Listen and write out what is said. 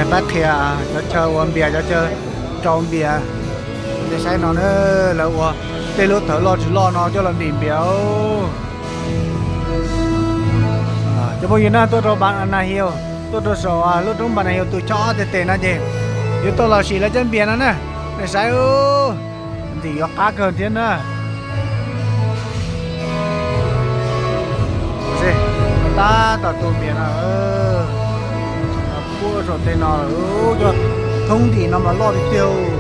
Pab qhia cov chaw ua npias, cov chaw rau npias. Nej saib no na, lawv ua tej lub thawv loj tsis loj no coj los ntim npias. Cov phooj ywg na, tuaj rau Npas Nas Hiaus, tuaj rau saum lub roob Npas Nas Hiaus tus chob ob teg teg no ces yuav tuaj los sim lawv cov npias no na. Nej saib, ntim yuav qab kawg thiab na. Tab tom tu npias no, puag saum tej no, cov thoob ntim no mas loj tiag tiag.